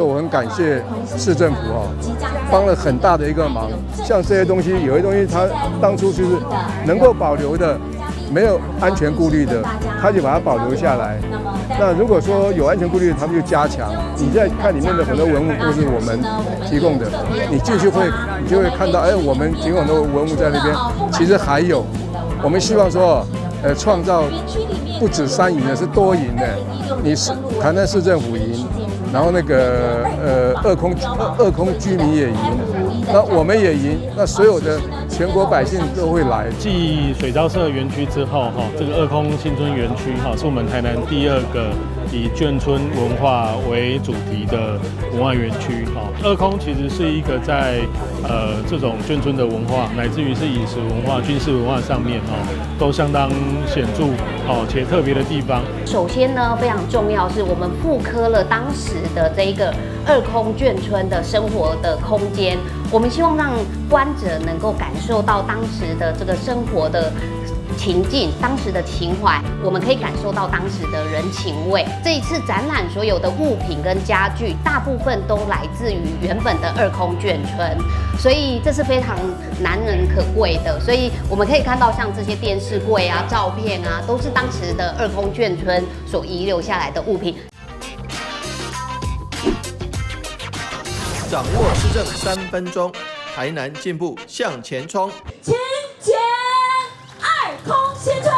說我很感謝市政府哦，幫了很大的一個忙。像這些東西，有些東西它當初就是能夠保留的，沒有安全顧慮的，他就把它保留下來。那如果說有安全顧慮，他們就加強。你在看裡面的很多文物都是我們提供的，你進去會，你就會看到，哎，我們提供很多文物在那邊。其實還有，我們希望說，創造不止三贏的，是多贏的。你是台南市政府贏，然後那個二空居民也贏，那我們也贏，那所有的全國百姓都會來。繼水交社園區之後，哈，這個二空新村園區，哈，是我們台南第二個以眷村文化為主題的文化園區。哈，二空其實是一個在這種眷村的文化，乃至於是飲食文化、軍事文化上面，哈，都相當顯著，哦且特別的地方。首先呢，非常重要是我們復刻了當時的這一個二空眷村的生活的空間，我們希望讓觀者能夠感受到當時的這個生活的情境，當時的情懷，我們可以感受到當時的人情味。這一次展覽所有的物品跟家具，大部分都來自於原本的二空眷村，所以這是非常難能可貴的。所以我們可以看到，像這些電視櫃啊、照片啊，都是當時的二空眷村所遺留下來的物品。掌握市政3分鐘，台南進步向前衝。勤儉二空新村，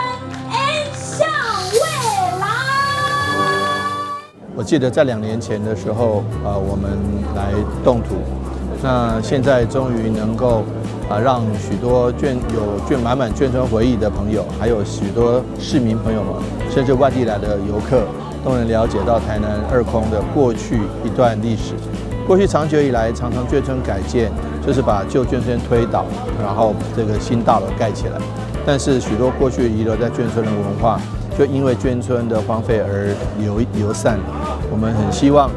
迎向未來。我記得在2年前的時候，我們來動土，那現在終於能夠啊，讓許多眷有眷滿滿眷村回憶的朋友，還有許多市民朋友們，甚至外地來的遊客，都能了解到台南二空的過去一段歷史。過去長久以來，常常眷村改建就是把舊眷村推倒，然後這個新大樓蓋起來。但是許多過去遺留在眷村的文化，就因為眷村的荒廢而流散了。我們很希望，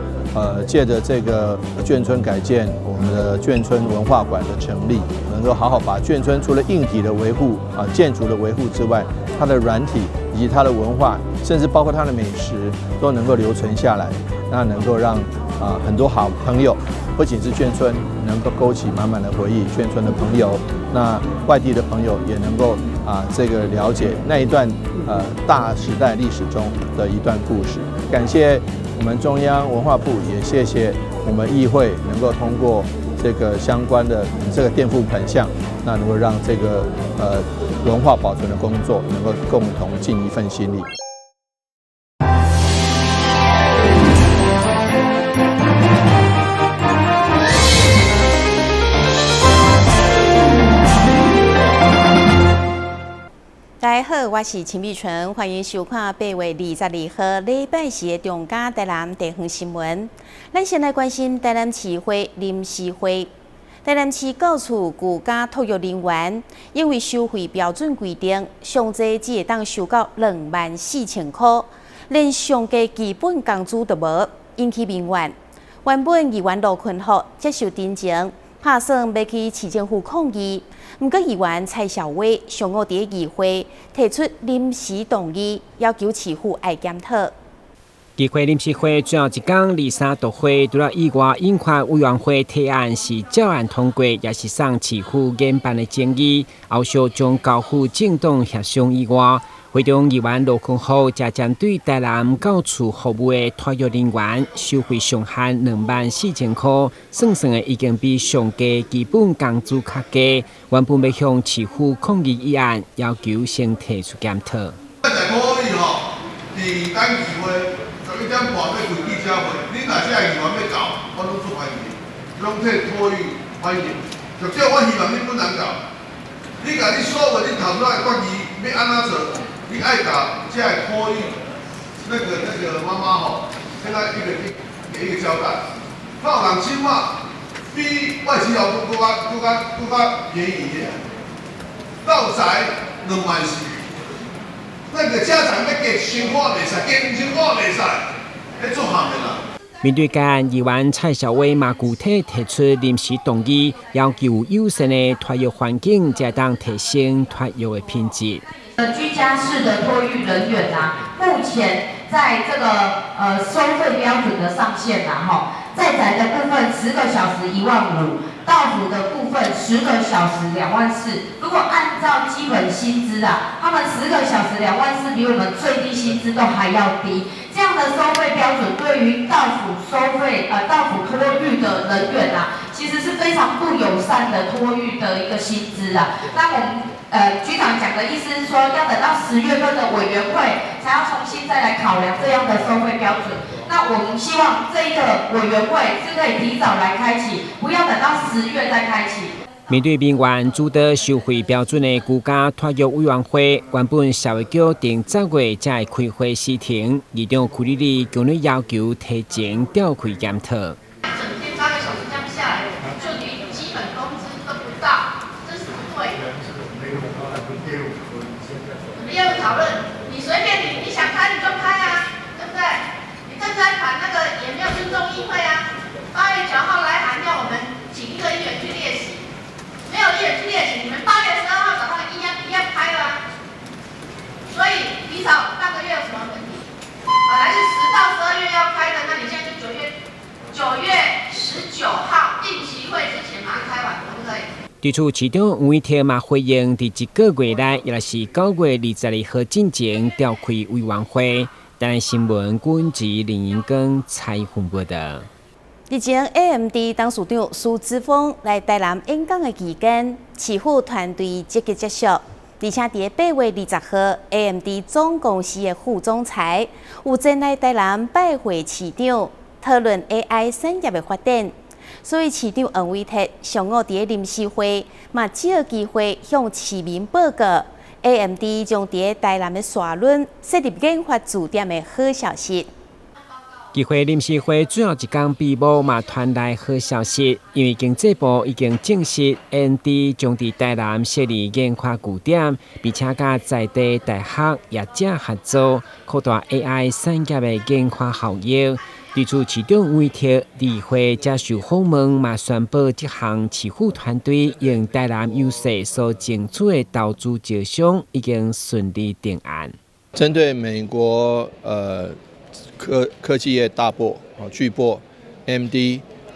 借着這個眷村改建，我們的眷村文化館的成立，能夠好好把眷村除了硬體的維護啊、建築的維護之外，它的軟體以及它的文化，甚至包括它的美食，都能夠留存下來。那能夠讓啊很多好朋友，不僅是眷村能夠勾起滿滿的回憶，眷村的朋友，那外地的朋友也能夠啊這個了解那一段大時代歷史中的一段故事。感謝我們中央文化部，也謝謝我們議會能夠通過這個相關的這個墊付款項，那能夠讓這個文化保存的工作能夠共同盡一份心力。大家好，我是陳美純，歡迎收看8月22號禮拜四的中嘉台南地方新聞。咱先來關心台南市會臨時會。台南市到處居家托育人員，因為收費標準規定，上濟只會當收到24,000箍，連上低基本工資都無，引起民怨。原本議員盧坤福接受陳情，拍算欲去市政府抗議。毋過議員蔡少威上午佇議會提出臨時動議，要求市府愛檢討。議會臨時會最後一工23讀會，除了意外引發委員會提案是照案通過，也是送市府研辦的爭議，後續將交付政黨協商以外，會中議員盧坤福則針對台南到厝服務的托育人員收費上限24,000箍，算算的已經比上低基本工資較低。原本欲向市府抗議議案，要求先提出檢討。可以吼，佇咱議會11點半欲開記者會，你若這個議員欲到，我攏足歡迎，攏替托育歡迎。上少我希望你本人到，你共你所有你頭拄仔的決議欲按怎做，你愛共這个托育那個媽媽吼，現在一個給一個交代。那有人起碼比外市老閣較閣較閣較便宜一點，到才2萬4，那個家長欲加1000塊袂使，加2000塊袂使，彼足譀的啦。面對該案，議員蔡小威嘛具體提出臨時動議，要求友善的托育環境，才當提升托育的品質。居家式的托育人員啊，目前在這個收費標準的上限啊，吼，在時1萬5，到府的部分10個小時2萬4。如果按照基本薪資啊，他們十個小時2萬4，比我們最低薪資都還要低。這樣的收費標準對於到府收費到府托育的人員啊，其實是非常不友善的托育的一個薪資啊。那我們局長講的意思是說，要等到10月份的委員會，才要重新再來考量這樣的收費標準。那我們希望這一個委員會是可以提早來開啟，不要等到10月再開啟。面對民怨主導收費標準的居家托育委員會，原本社會局定10月才會開會視聽，議長屈里里強烈要求提前調開檢討。整天8個小時這樣下來，就連基本工資都不到，這是不對的。我們要討論，你隨便你，你想開你就開啊，對不對？你正在談那個也沒有尊重議會啊。8月9號來函要我們請一個議員去列席。沒有議員去列席，你們8月12號早上一樣一樣開了啊。所以提早半個月有什麼問題？本來是10到12月要開的，那你現在就9月19號定期會之前把它開完，可不可以？對此，市長黃偉哲嘛回應，佇一個月內，也就是9月22號進前召開委員會。台南新聞軍籍林英光採訪報道。日前，AMD 董事長蘇姿豐來台南演講的期間，市府團隊積極接觸，而且佇8月20號，AMD 總公司的副總裁有前來台南拜會市長，討論 AI 產業的發展。所以市長黃偉哲上午佇臨時會，嘛藉機會向市民報告，AMD 將佇台南的沙崙設立研發據點的好消息。議會臨時會最後一工閉幕嘛，傳來好消息，因為經濟部已經證實，AMD 將佇台南設立研發據點，並且佮在地大學業者合作，擴大 AI 產業的研發效益。對此，市長委託議會接受訪問，嘛宣布這項市府團隊用台南優勢所爭取的投資招商已經順利定案。針對美國科技業大擘啊巨擘 AMD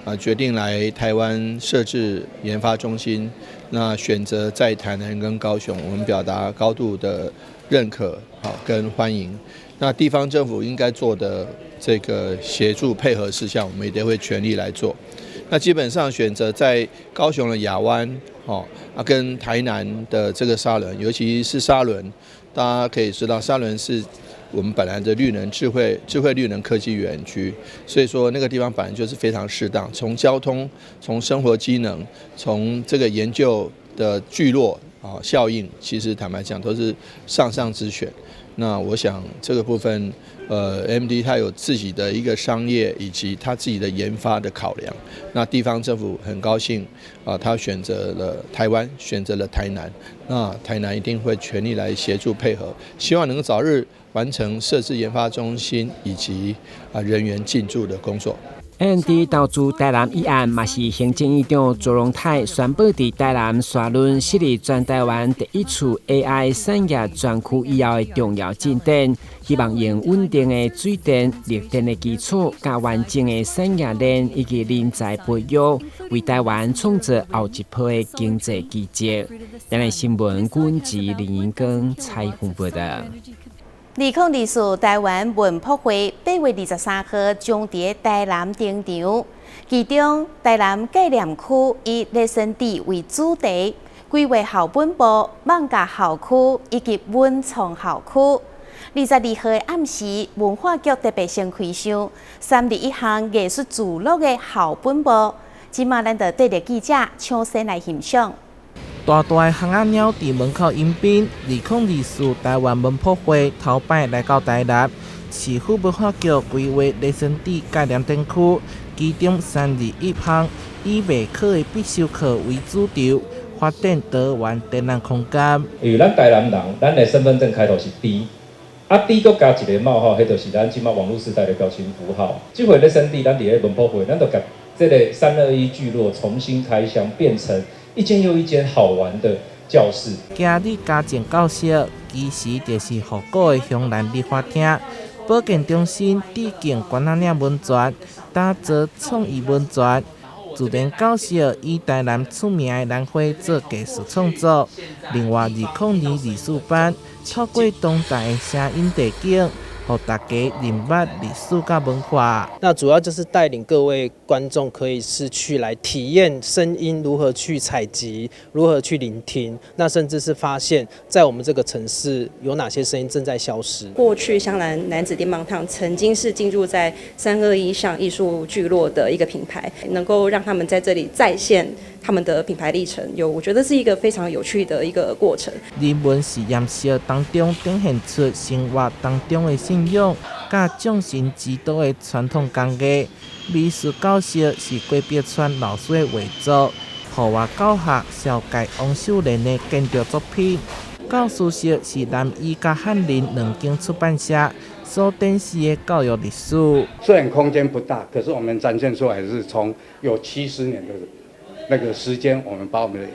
啊決定來台灣設置研發中心，那選擇在台南跟高雄，我們表達高度的認可好跟歡迎。那地方政府應該做的這個協助配合事項，我們一定會全力來做。那基本上選擇在高雄的亞灣，哦啊跟台南的這個沙崙，尤其是沙崙，大家可以知道沙崙是我們本來的綠能智慧綠能科技園區，所以說那個地方本來就是非常適當，從交通、從生活機能、從這個研究的聚落啊效應，其實坦白講都是上上之選。那我想這個部分，AMD 它有自己的一個商業以及它自己的研發的考量。那地方政府很高興啊，他選擇了台灣，選擇了台南。那台南一定會全力來協助配合，希望能夠早日完成設置研發中心以及啊人員進駐的工作。 AMD 投資台南議案，嘛是行政院長卓榮泰宣布佇台南沙崙設立全台灣第一處 AI 產業專區以後的重要進展，希望用穩定的水電、綠電的基礎，佮完整的產業鏈以及人才培育，為台灣創造後一波的經濟奇蹟。台南新聞軍籍林英光採訪報道。2024台灣文博會8月23號將佇台南登場，其中台南紀念區以熱身地為主題，規劃校本部、艋舺校區以及文創校區。22號暗時，文化局特別先開箱31項藝術聚落的校本部。這馬咱就綴著記者搶先來欣賞。大大的蜂仔鳥佇門口迎賓，2024台灣文博會頭擺來到台南，市府文化局規劃雷神地概念展區，其中321項以未課的必修課為主軸，發展多元展覽空間。因為咱台南人，咱的身份證開頭是 D，啊 D 閣加一個冒號，彼就是咱這馬網路時代的表情符號。這回雷神地，咱佇咧文博會，咱就共這个321聚落重新開箱，變成一間又一間好玩的教室。今日家政教室其實就是復古的香蘭理髮廳，保健中心致敬關仔嶺溫泉，打造創意溫泉。自然教學以台南出名的蘭花做藝術創作。另外，20年歷史班透過當代的聲音地景，予大家認捌歷史佮文化。那主要就是帶領各位觀眾，可以是去來體驗聲音如何去採集，如何去聆聽，那甚至是發現，在我們這個城市有哪些聲音正在消失。過去香蘭男子電棒燙曾經是進駐在321巷藝術聚落的一個品牌，能夠讓他們在這裡再現他們的品牌歷程，有我覺得是一個非常有趣的一個過程。人文實驗室當中展現出生活當中的信仰，佮眾神指導的傳統工藝。美術教學是郭碧川老師的畫作，戶外教學紹介王秀蓮的建築作品。教師室是南醫佮翰林兩間出版社所展示的教育歷史。雖然空間不大，可是我們展現出來是從有70年的那個時間，我們把我們的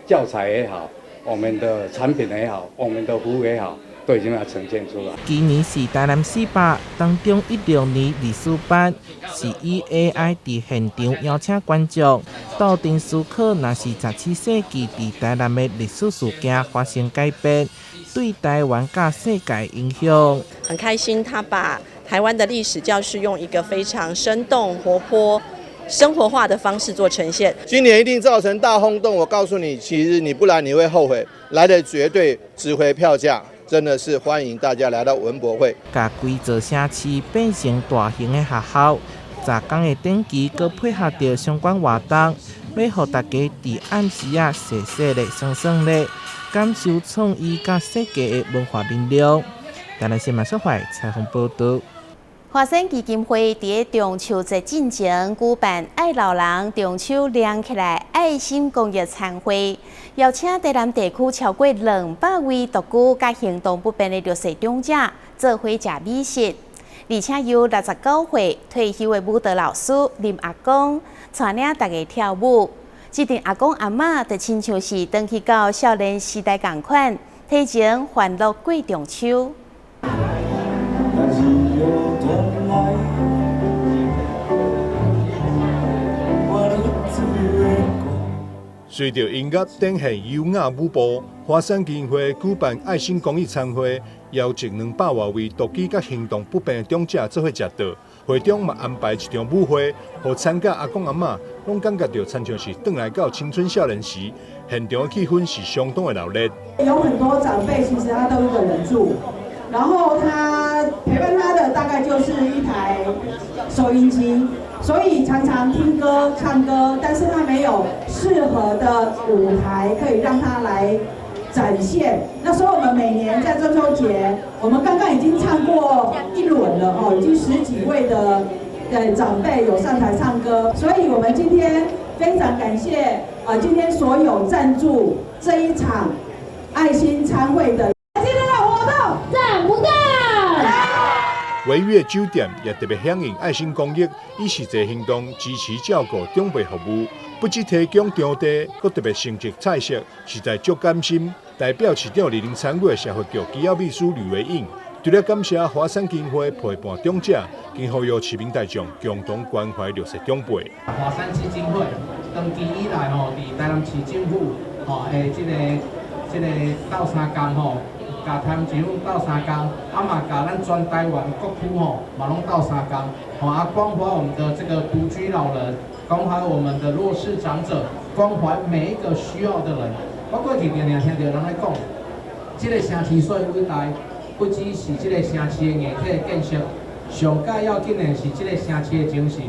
教材也好，我們的產品也好，我們的服務也好，都已經要呈現出來。今年是台南400當中16年歷史班，是以 AI 佇現場邀請觀眾鬥陣思考，若是17世紀佇台南的歷史事件發生改變，對台灣佮世界影響。很開心，他把台灣的歷史教室用一個非常生動活潑、生活化的方式做呈現。今年一定造成大轟動，我告訴你，其實你不來你會後悔，來的絕對值回票價。真的是歡迎大家來到文博會。共規座城市變成大型的學校，10工的展期，閣配合著相關活動，欲予大家佇暗時仔踅踅咧、耍耍咧，感受創意佮設計的文化能量。台南新聞小懷採訪報導。華山基金會佇中秋節進前舉辦愛老人中秋亮起來愛心公益餐會，邀請台南地區超過200位獨居佮行動不便的弱勢長者做伙食美食，而且由69歲退休的舞蹈老師林阿公帶領大家跳舞。這陣阿公阿嬤就親像是轉去到少年時代仝款，提前歡樂過中秋。隨著音樂展現優雅舞步，華山基金會舉辦愛心公益餐會，邀請200外位獨居佮行動不便的長者做伙食桌。會中嘛安排一場舞會，予參加阿公阿嬤攏感覺著親像是轉來到青春少年時，現場的氣氛是相當的熱鬧。有很多長輩其實他都一個人住，然後他陪伴他的大概就是一台收音機。所以常常聽歌、唱歌，但是他沒有適合的舞台可以讓他來展現。那所以我們每年在中秋節，我們剛剛已經唱過一輪了哦，已經十幾位的長輩有上台唱歌。所以我們今天非常感謝今天所有贊助這一場愛心餐會的。今天的活動讚不讚？維悅酒店也特別響應愛心公益，以實際行動支持照顧長輩服務，不只提供場地，閣特別升級菜色，實在足感心。代表市長蒞臨參與的社會局機要秘書呂維穎，除了感謝華山基金會陪伴長者，更呼籲市民大眾共同關懷弱勢長輩。華山基金會長期以來吼，佇台南市政府吼的這個鬥相共吼。共台南市政府鬥相共，啊嘛共咱全台灣各區吼嘛攏鬥相共，吼啊關懷我們的這個獨居老人，關懷我們的弱勢長者，關懷每一個需要的人。我過去定定聽著人咧講，這個城市所以偉大，不只是這個城市的硬體建設，上蓋要緊的是這個城市的精神。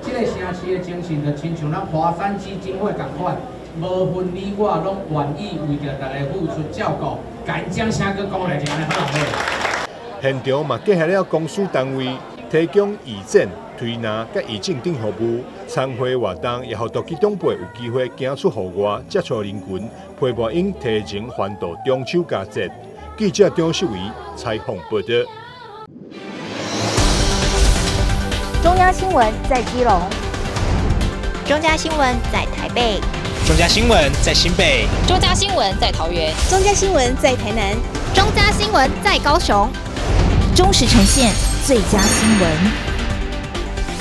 這個城市的精神就親像咱華山基金會仝款，無分你我，攏願意為著大家付出照顧。敢將聲閣講來，就按呢好咧。現場嘛結合了公司單位提供義診、推拿佮義診等服務，餐會活動也予獨居長輩有機會行出戶外，接觸人群，陪伴𪜶提前歡度中秋佳節。記者張秀維採訪報導。中央新聞在基隆，中嘉新聞在台北。中嘉新聞在新北，中嘉新聞在桃園，中嘉新聞在台南，中嘉新聞在高雄，忠實呈現最佳新聞。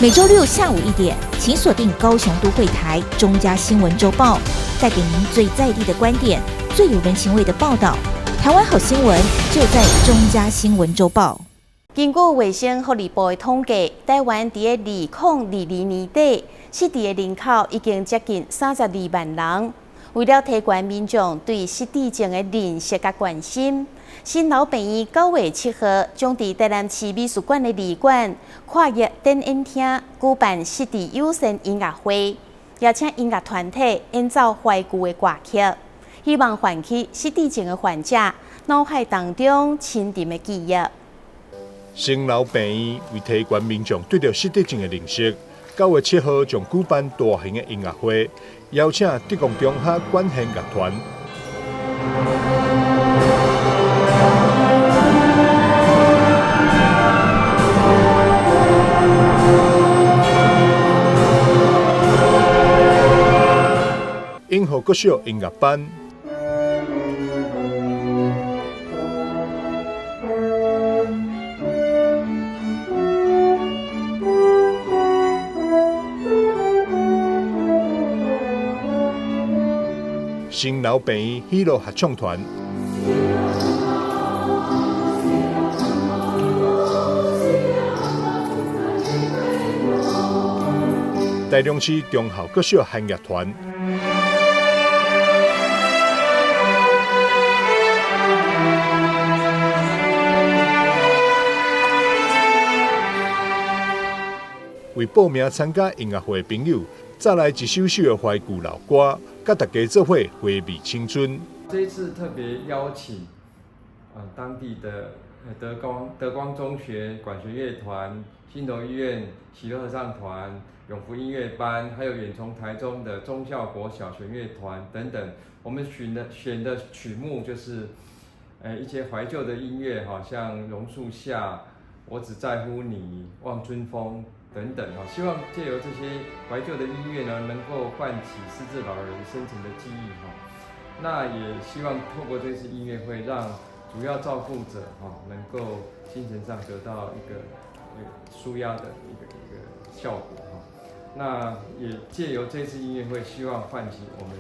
每週六下午1點，請鎖定高雄都會台中嘉新聞週報，帶給您最在地的觀點，最有人情味的報道。台灣好新聞就在中嘉新聞週報。根據衛生福利部的統計，台灣佇2022年底，失智的人口已經接近32萬人。為了提懸民眾對失智症的認識佮關心，新老病院9月7號將佇台南市美術館的二館跨越展演廳舉辦失智友善音樂會，邀請音樂團體演奏懷舊的歌曲，希望喚起失智症的患者腦海當中深沉的記憶。新老病院為提懸民眾對著失智症的認識，9月7號將舉辦大型的音樂會，邀請德光中學管弦樂團、永和國小音樂班、新老病院喜樂合唱團、台中市忠孝國小弦樂團、為報名參加音樂會的朋友，再來一首首的懷舊老歌，佮大家做伙回味青春。這一次特別邀請，當地的德光中學管弦樂團、新榮醫院喜樂合唱團、永福音樂班，還有遠從台中的忠孝國小弦樂團等等。我們選的曲目就是，一些懷舊的音樂，哈，像榕樹下、我只在乎你、望春風等等，哈，希望借由這些懷舊的音樂呢，能夠喚起失智老人深層的記憶，哈。那也希望透過這次音樂會，讓主要照顧者哈，能夠精神上得到一個紓壓的一個效果，哈。那也借由這次音樂會，希望喚起我們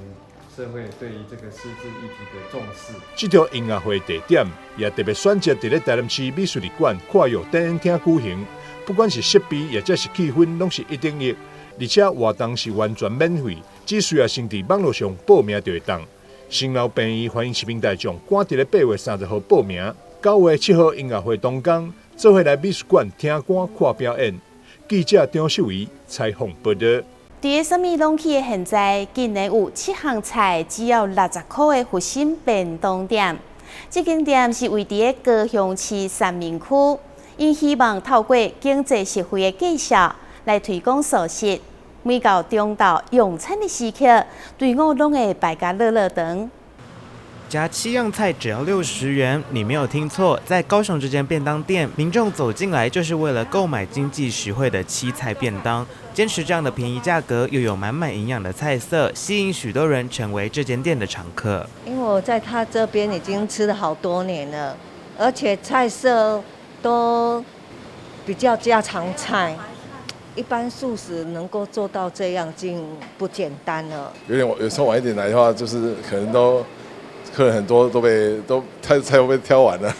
社會對於這個失智議題的重視。這場音樂會地點也特別選擇佇咧台南市美術館跨越展演廳舉行，不管是設備或者是氣氛，攏是一等一，而且活動是完全免費，只需要先佇網路上報名就會當。新老病院歡迎市民大眾趕佇咧8月30號報名，9月7號音樂會當天，做伙來美術館聽歌看表演。記者張秀儀採訪報導。佇咧啥物攏起的現在，竟然有七項菜只要60箍的佛心便當店。這間店是位佇咧高雄市三民區，𪜶希望透過經濟實惠的介紹來推廣素食。每到中晝用餐的時刻，隊伍攏會排甲落落長。夾七樣菜只要60元，你沒有聽錯，在高雄這間便當店，民眾走進來就是為了購買經濟實惠的七菜便當。堅持這樣的便宜價格，又有滿滿營養的菜色，吸引許多人成為這間店的常客。因為我在他這邊已經吃了好多年了，而且菜色都比較家常菜，一般素食能夠做到這樣，已經不簡單了。有點有時候晚一點來的話，就是可能都。客人很多都被都菜菜都被挑完了，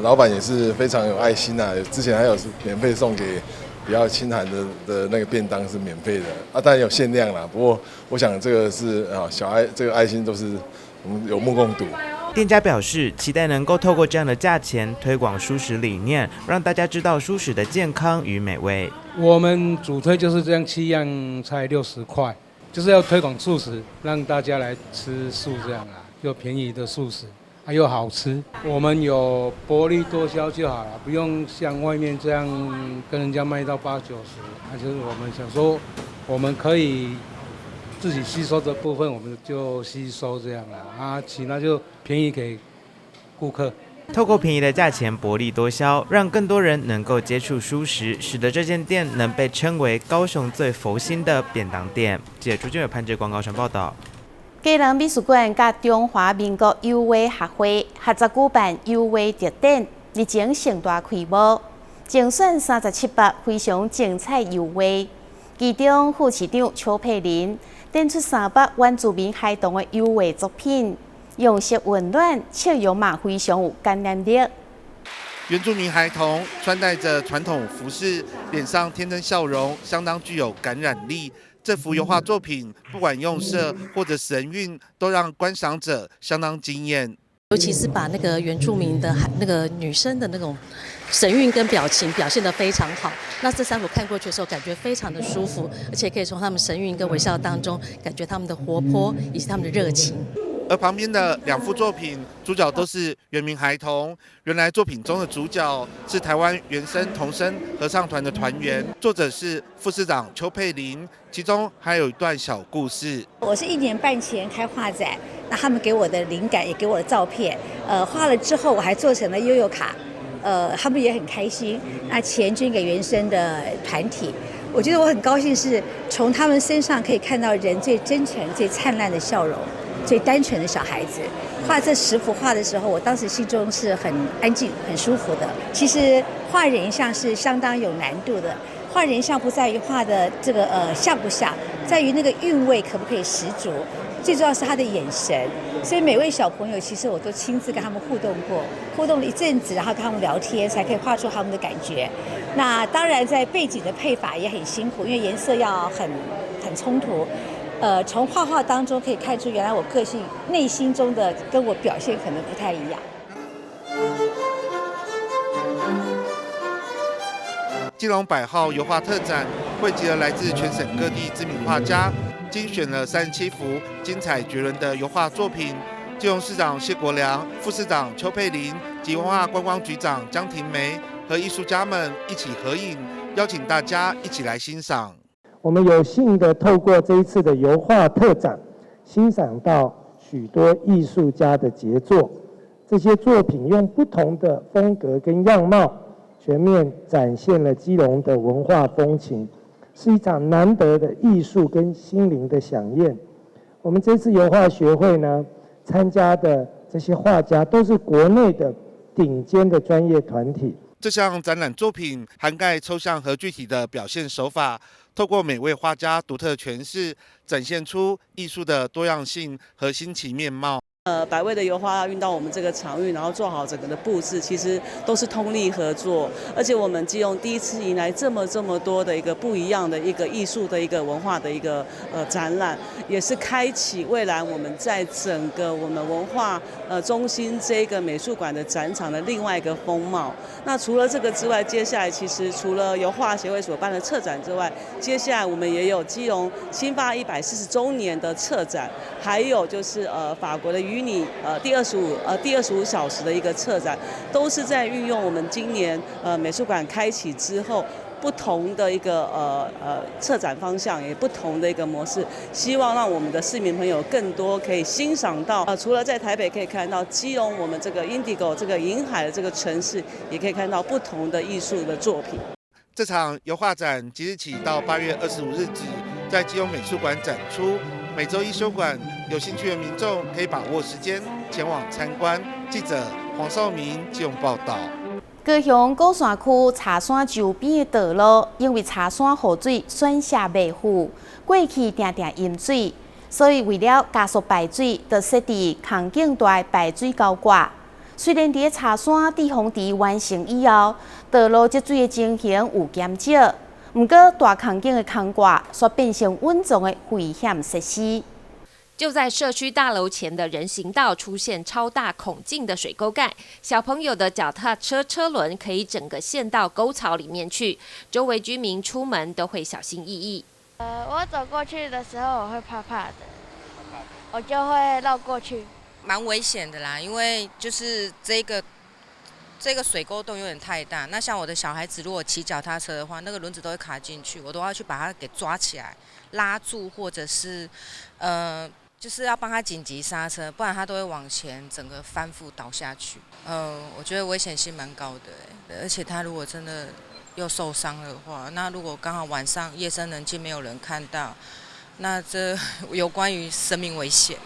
老闆也是非常有愛心啊，之前還有是免費送給比較清寒的那個便當是免費的啊，當然有限量啦。不過我想這個是啊小愛，這個愛心都是我們有目共睹。店家表示，期待能夠透過這樣的價錢推廣蔬食理念，讓大家知道蔬食的健康與美味。我們主推就是這樣七樣菜60塊。就是要推廣素食，讓大家來吃素這樣啊，又便宜的素食，啊又好吃。我們有薄利多銷就好了，不用像外面這樣跟人家賣到八九十。啊，就是我們想說，我們可以自己吸收的部分，我們就吸收這樣啦，啊，其他就便宜給顧客。透過便宜的價錢薄利多銷，讓更多人能夠接觸蔬食，使得這間店能被稱為高雄最佛心的便當店。記者朱俊偉、潘志光高雄報道。基隆美術館佮中華民國油畫學會合作舉辦油畫特展，日前盛大開幕。精選37幅非常精彩油畫。其中副市長邱佩玲展出3幅原住民孩童的油畫作品，用色溫暖，笑容嘛非常有感染力。原住民孩童穿戴着傳統服飾，臉上天真笑容，相當具有感染力。這幅油畫作品，不管用色或者神韻，都讓觀賞者相當驚豔。尤其是把那個原住民的那個女生的那種神韻跟表情表現得非常好。那這三幅看過去的時候，感覺非常的舒服，而且可以從他們神韻跟微笑當中，感覺他們的活潑以及他們的熱情。而旁邊的兩幅作品，主角都是原民孩童。原來作品中的主角是台灣原聲童聲合唱團的團員，作者是副市長邱佩玲。其中還有一段小故事。我是1年半前開畫展，那他們給我的靈感，也給我的照片，畫了之後我還做成了悠遊卡，他們也很開心。那錢捐給原聲的團體，我覺得我很高興，是從他們身上可以看到人最真誠、最燦爛的笑容。最單純的小孩子，畫這10幅畫的時候，我當時心中是很安靜、很舒服的。其實畫人像是相當有難度的，畫人像不在於畫的這個像不像，在於那個韻味可不可以十足。最重要是他的眼神。所以每位小朋友，其實我都親自跟他們互動過，互動了一陣子，然後跟他們聊天，才可以畫出他們的感覺。那當然在背景的配法也很辛苦，因為顏色要很衝突。從畫畫當中可以看出，原來我個性內心中的跟我表現可能不太一樣。基隆百號油畫特展匯集了來自全省各地知名畫家，精選了37幅精彩絕倫的油畫作品。基隆市長謝國樑、副市長邱佩玲及文化觀光局長江婷梅和藝術家們一起合影，邀請大家一起來欣賞。我們有幸的透過這一次的油畫特展，欣賞到許多藝術家的傑作。這些作品用不同的風格跟樣貌，全面展現了基隆的文化風情，是一場難得的藝術跟心靈的饗宴。我們這次油畫學會呢，參加的這些畫家都是國內的頂尖的專業團體。這項展覽作品涵蓋抽象和具體的表現手法，透過每位畫家獨特詮釋，展現出藝術的多樣性和新奇面貌。百位的油畫要運到我們這個場域，然後做好整個的佈置，其實都是通力合作。而且我們基隆第一次迎來這麼多的一個不一樣的一個藝術的一個文化的一個展覽，也是開啟未來我們在整個我們文化中心這個美術館的展場的另外一個風貌。那除了這個之外，接下來其實除了油畫協會所辦的策展之外，接下來我們也有基隆新發140週年的策展，還有就是法國的與你第25小時的一個策展，都是在運用我們今年美術館開啟之後不同的一個策展方向，也不同的一個模式，希望讓我們的市民朋友更多可以欣賞到。除了在台北可以看到基隆，我們這個 Indigo 這個銀海的這個城市，也可以看到不同的藝術的作品。這場油畫展即日起到8月25日止，在基隆美術館展出。每周一休館，有興趣的民眾可以把握時間前往參觀。記者黃少明基隆報道。高雄鼓山區柴山周邊的道路，因為柴山雨水宣洩袂赴，過去定定淹水，所以為了加速排水，就設置孔徑大的排水溝蓋。雖然佇柴山滯洪池完成以後，道路積水的情形有減少。毋過，大孔徑的空蓋卻變成隱藏的危險設施。就在社區大樓前的人行道出現超大孔徑的水溝蓋，小朋友的腳踏車車輪可以整個陷到溝槽裡面去，周圍居民出門都會小心翼翼。我走過去的時候我會怕怕的，我就會繞過去。蠻危險的啦，因為就是這個水溝洞有點太大，那像我的小孩子如果騎腳踏車的話，那個輪子都會卡進去，我都要去把它給抓起來、拉住，或者是，就是要幫他緊急剎車，不然他都會往前整個翻覆倒下去。我覺得危險性蠻高的，而且他如果真的又受傷的話，那如果剛好晚上夜深人靜沒有人看到，那這有關於生命危險。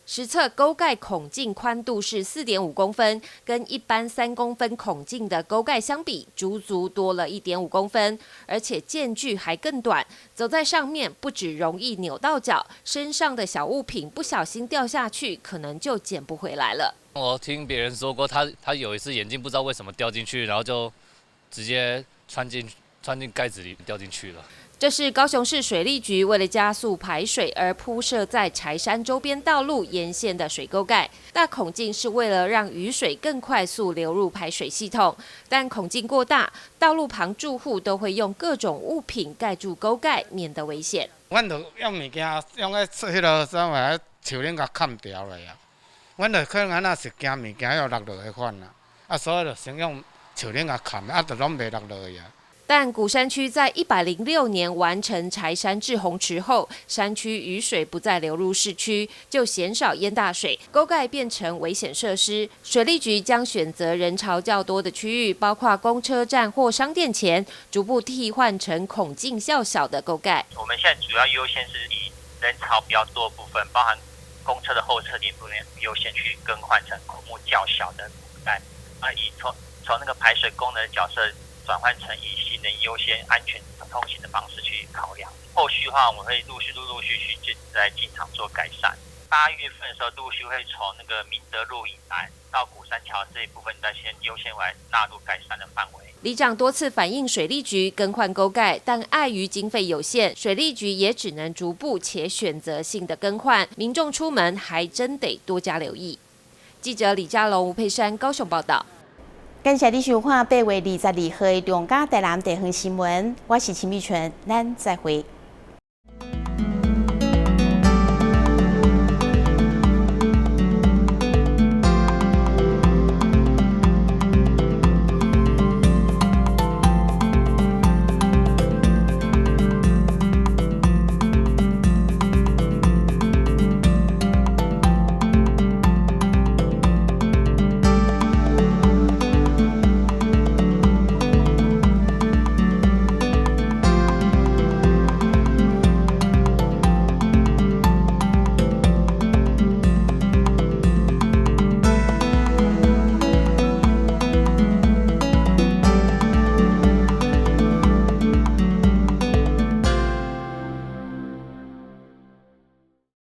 實測溝蓋孔徑寬度是4.5公分，跟一般3公分孔徑的溝蓋相比，足足多了1.5公分，而且間距還更短。走在上面不只容易扭到腳，身上的小物品不小心掉下去，可能就撿不回來了。我聽別人說過，他有一次眼鏡不知道為什麼掉進去，然後就直接穿進蓋子裡掉進去了。這是高雄市水利局為了加速排水而鋪設在柴山周邊道路沿線的水溝蓋。大孔徑是為了讓雨水更快速流入排水系統，但孔徑過大，道路旁住戶都會用各種物品蓋住溝蓋，免得危險。阮就用物件用彼彼个啥物，樹頂共崁牢來啊。阮就可能按那是驚物件欲落落去款啊，啊，所以就先用樹頂共崁，啊，就攏袂落落去啊。但鼓山區在106年完成柴山滯洪池後，山區雨水不再流入市區，就鮮少淹大水，溝蓋變成危險設施。水利局將選擇人潮較多的區域，包括公車站或商店前，逐步替換成孔徑較小的溝蓋。我們現在主要優先是以人潮比較多的部分，包含公車的候車點部分，優先去更換成孔目較小的蓋，啊，以從那個排水功能的角色，轉換成以行人優先、安全通行的方式去考量。後續的話，我們會陸續、陸陸續續進來進場做改善。8月份的時候，陸續會從那個明德路以南到鼓山橋這一部分，再先優先來納入改善的範圍。里長多次反映水利局更換溝蓋，但礙於經費有限，水利局也只能逐步且選擇性的更換。民眾出門還真得多加留意。記者李佳龍、吳佩珊高雄報道。感謝你收看8月22號的中嘉台南地方新聞，我是秦美純，咱再會。